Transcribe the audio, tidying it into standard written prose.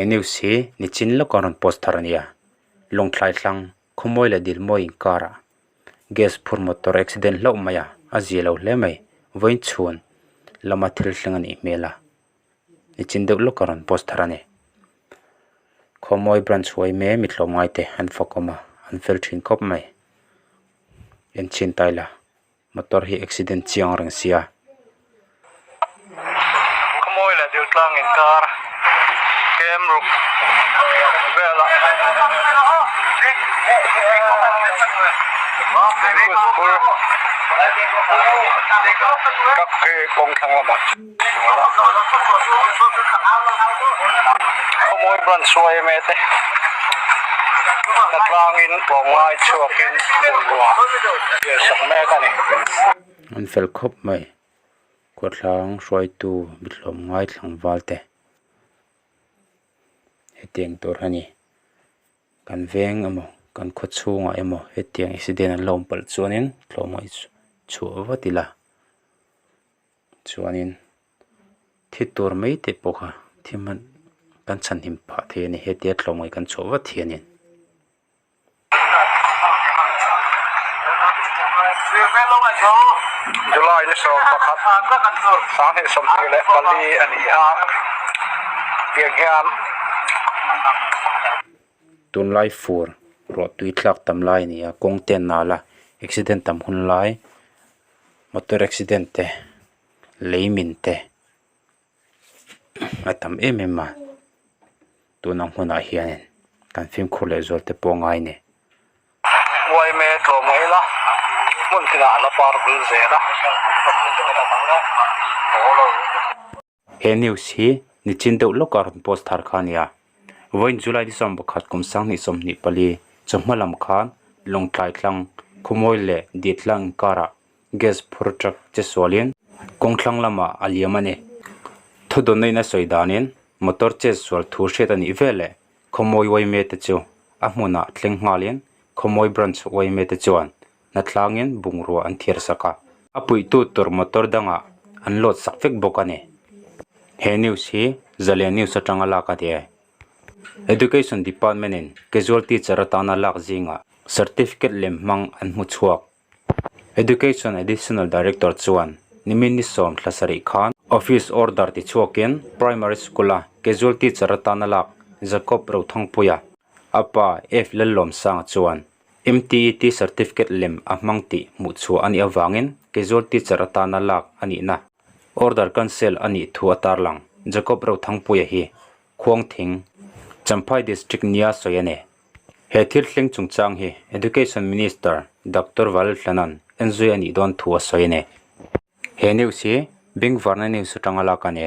He news hi nichin lawka rawn post thar a nia. Lawngthlai thlang khawmawi leh dilmawi inkarah gas phur motor accident hlauh mai a, a zia lo hle mai. Vawiin chhun lama thil thleng a nih hmel a, nichin deuh lawka rawn post thar a ni. Khawmawi branch huai mek mi tlawmngai te an fakawm a, an fel thin khawp mai. Enchhin ta ila. Motor hi accident chiang reng sia. Khawmawi leh Diltlang inkar kem ruk velah bus phur truck hi kawng thlang lamah Khawmawi branch yma te hnatlangin tlawmngai chhuakin bungrua vel sak mek a ni. An fel khawp mai khawthlang hruaitu mithlawmngai tlangval te hetiang tur a ni kan veng emaw kan khaw chhungah emaw hetiang accident an lo awm palh chuanin tlawmngai chhuah vat ila. Chuanin thi tur mai te pawh kha thi hman kan chhanhim phah thei a ni hetia tlawmngaih kan chhuah vat hianin. July ni 11 2024 a ni a, tiang hian. Tunlai fur ruah tui thlak tam lai a ni a, kawng te an nal a, accident tam hun lai. Motor accident te lei min te a tam em em a tun ang hunah hianin kan fimkhur leh zual te pawh a ngai a ni. Uaime tlawm mai ila hmun tinah a la par bul zel a. He news hi nichin deuh lawka rawn post thar kha a ni a, vawiin July ni 11 kum 2024 chawhma lam khan Lawngtlai tlang Khawmawi leh Diatlang inkarah gas phur truck che sualin kawng thlang lamah a liam a ni. Thudawnna in a sawi danin motor che sual thu hriat a nih veleh Khawmawi Uaime te chu a hmunah thleng nghalin Khawmawi Branch Uaime te chuan hnatlangin bungrua an thiar sak a, a puihtu tur motor dangah an load sak vek bawk a ni. He news hi Zalen News atanga lak a ni e. Education Department in casual teacher atana lak zingah certificate lem hmang an hmu chhuak. Education Additional Director chuan nimin ni 17 khan office order ti chhuakin primary school a casual teacher atana lak Jacob Rothangpuia a pa F Lallawmsanga chuan MTET certificate lem a hmang tih hmuh chhuah a nih avangin casual teacher atana lak a nihna order cancel a nih thu a tarlang. Jacob Rothangpuia hi Khuangthing, Champhai District nia sawi a ni. He thil thleng chungchang hi Education Minister Doctor Valthlanan enzui a nih dawn thu a sawi a ni. He news hi Bengvarna News atanga lak a ni.